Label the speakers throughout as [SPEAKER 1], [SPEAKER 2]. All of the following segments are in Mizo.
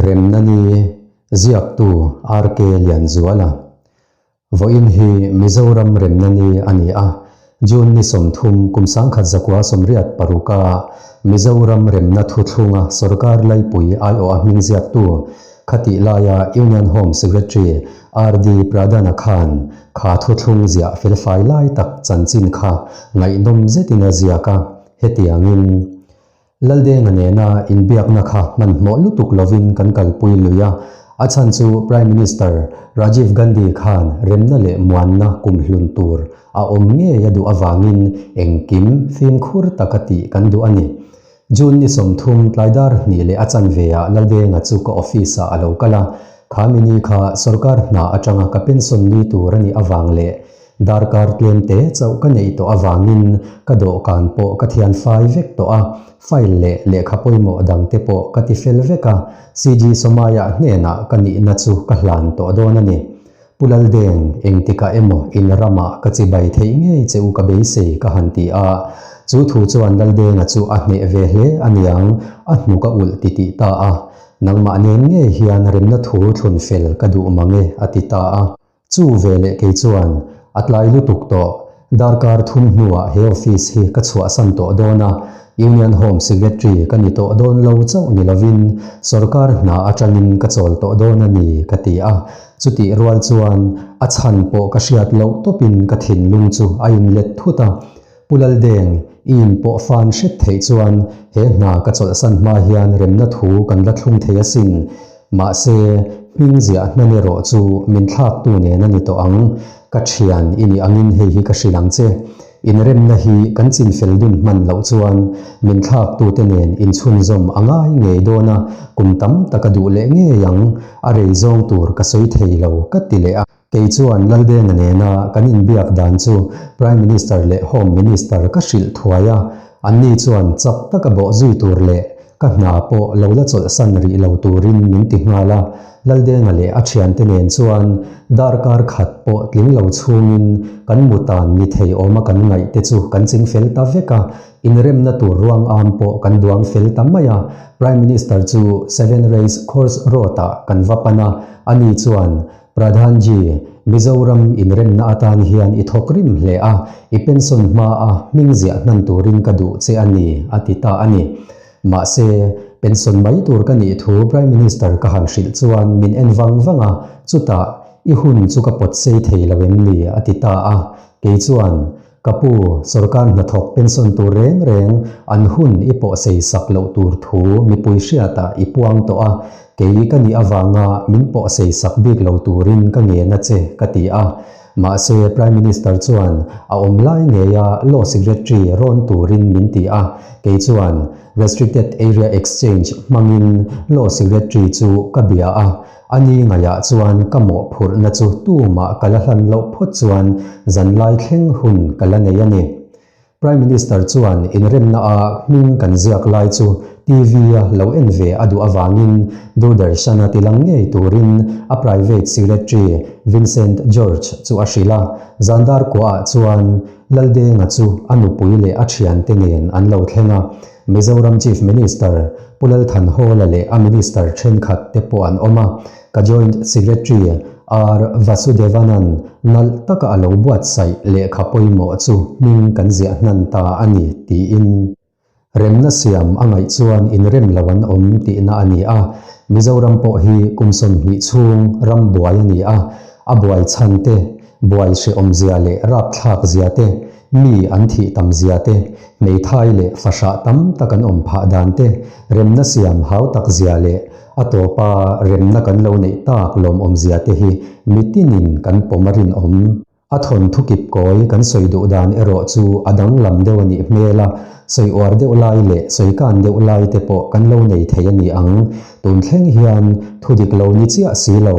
[SPEAKER 1] Remna ni ziaktu RK Lianzuala. Vawiin hi Mizoram Remna Ni a ni a, June ni 30 kum 1986 a Mizoram Remna Thuthlunga Sorkar Laipui aiawha hming ziaktu khatih laia Union Home Secretary RD Pradhan-a khan kha thuthlung ziah felfai lai tak chanchin kha ngaihnawm zetin a ziak a, hetiangin Laldenga nena inbiakna kha hmanhmawh lutuk lovin kan kalpui lui a, a chhan chu Prime Minister Rajiv Gandhi khan remna leh muanna kumhlun tur a awm ngei a duh avangin engkim fimkhur taka tih kan duh a ni. June ni 30 tlai dar hnih leh a chanve ah Laldenga chu ka office ah a lo kal a, kha mini kha sorkar hna atanga ka pension ni tur a nih avang leh Darkar tlemte chauh ka neih tawh avangin ka dawhkan pawh ka thian fai vek tawh a, file leh lehkha pawimawh dangte pawh ka ti fel vek a, CG Somaiah hnenah ka nihna chu ka hlan tawh dawn a ni. Pu Laldeng, engtikah emaw in ramah ka chibai theih ngei che u ka beisei ka han ti a, chu thu chuan Laldenga chu a hneh ve hle a niang, a hnuk a ulh titih ta a, Nangmah nen ngei hian remna thu thlun fel ka duh mang e a ti ta a. Chu veleh kei chuan a tlai lutuk tawh, darkar thum hnuah he office hi ka chhuahsan tawh dawn a, Union Home Secretary ka ni tawh dawn lo chauh ni lovin sorkar hna atangin ka chawl tawh dawn a ni ka ti a. Chutih rual chuan a chhan pawh ka hriat loh tawpin ka thinlung chu a inlet thut a. Pu Laldeng, i inpawh fan hret theih chuan he hna ka chawlhsan hma hian remna thu kan la thlung thei asin. Mahse, hming ziah hnan erawh chu min thlaktu nen a ni tawh ang. Ka thian i nih angin hei hi ka hrilh ang che. Inremna hi kan chinfel dun hman loh chuan min thlaktute nen inchhunzawm a ngai ngei dawn a, kum tam tak a duh leh ngei ang. A rei zawng tur ka sawi thei lo ka ti leh a. Kei chuan Laldenga nena kan inbiak dan chu Prime Minister leh Home Minister ka hrilh thuai a, anni chuan chak taka bawh zui tur leh ka hna pawh lo la chawlhsan rih lo turin min ti nghal a. Laldenga leh a thiante nen chuan darkar khat pawh tling lo chhungin kan mutan ni thei awma kan ngaih te chu kan ching fel ta vek a, inremna tur ruang am pawh kan duang fel ta mai a. Prime Minister chu Seven Race Course Road-ah kan va pan a, ani chuan Pradhanji, Mizoram inremna atan hian i thawk rim hle a, i pension hma a hming ziah hman turin ka duh che a ni, a ti ta a ni. Mahse, pension mai tur ka nih thu Prime Minister ka han hrilh chuan min en vang vang a, chutah, I hun chu ka pawt sei thei lo em ni? a ti ta a. Kei chuan, Ka pu, sorkar hnathawk pension tur reng reng an hun i pawh sei sak loh tur thu mipui hriatah i puang tawh a, kei ka nih avanga min pawh sei sak bik lo turin ka ngen a che, ka ti a. Mahse, Prime Minister chuan a awm lai ngeia Law Secretary rawn turin min ti a, kei chuan Restricted Area Exchange hmangin Law Secretary chu ka bia a, A ni ngaiah chuan ka mawhphurhna chu tumah ka la hlan loh phawt chuan zanlai thleng hun ka la nei a ni. Prime Minister chuan inremna a hming kan ziak lai chu TV-a lo en ve a duh avangin Doordarshan-a tilang ngei turin a private secretary Vincent George chu a hrilh a. Zandar kuaah chuan Laldenga chu a nupui leh a thiante nen an lo thleng a. Mizoram Chief Minister Pu Lal Thanhawla leh a Minister thenkhat te pawh an awm a, ka Joint Secretary R Vasudevanan nalh taka a lo buatsaih lehkha pawimawh chu hming kan ziah hnan ta a ni tiin remna siam a ngaih chuan inrem lo an awm tihna a ni a, Mizoram pawh hi kum 20 chhung ram buai a ni a, a buai chhan te, buai hrehawmzia leh rapthlak zia te, Mi an thih tam zia te, hmeithai leh fahrah tam tak an awm phah dan te, remna siam hau tak zia leh a tawpa remna kan lo neih tak lawmawm zia te hi mitinin kan pawm a rinawm. A thawnthu kip kawi kan sawi duh dan erawh chu a danglam deuh a nih hmel a, sawi uar deuh lai leh sawi kan deuh lai te pawh kan lo nei thei a ni ang. Tun thleng hian thu dik lo ni chiah si lo,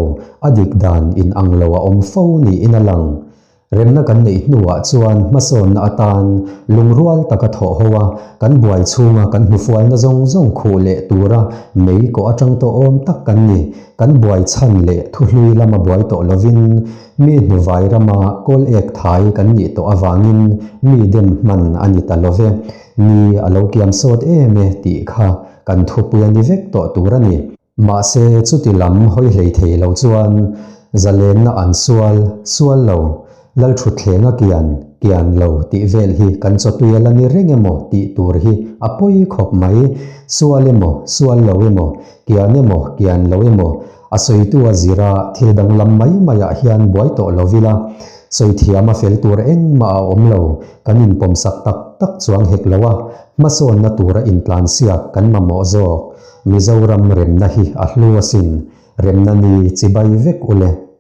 [SPEAKER 1] a dik dan inang lo a awm fo niin a lang. Remna kan neih hnuah chuan hmasawnna atan lungrual taka thawh ho a, kan buai chhunga kan hnufualna zawng zawng khuh leh tura mei kawh atang tawh awm tak kan ni. Kan buai chhan leh thuhlui lama buai tawh lovin mi hnuvai rama kawl ek thai kan nih tawh avangin mi dem hman a ni ta lo ve. Ni a lo kiam sawt em e tih kha kan thupui a ni vek tawh tur a ni. Mahse chuti lam hawi hlei thei lo chuan zalenna an sual, sual lo, Lalthutthleng a kian, kian lo tih vel hi kan chawtui a la ni reng emaw tih tur hi a pawi khawp mai. Sual emaw, sual lo emaw, kian emaw, kian lo emaw, a sawitu a zira thil danglam mai maiah hian buai tawh lo ila, sawi thiam a fel tur engmah a awm lo, kan inpawmsak tak tak chuang hek lo a, hmasawnna tura intlansiak kan mamawh zawk. Mizoram remna hi a hlu asin, remna ni chibai vek ule.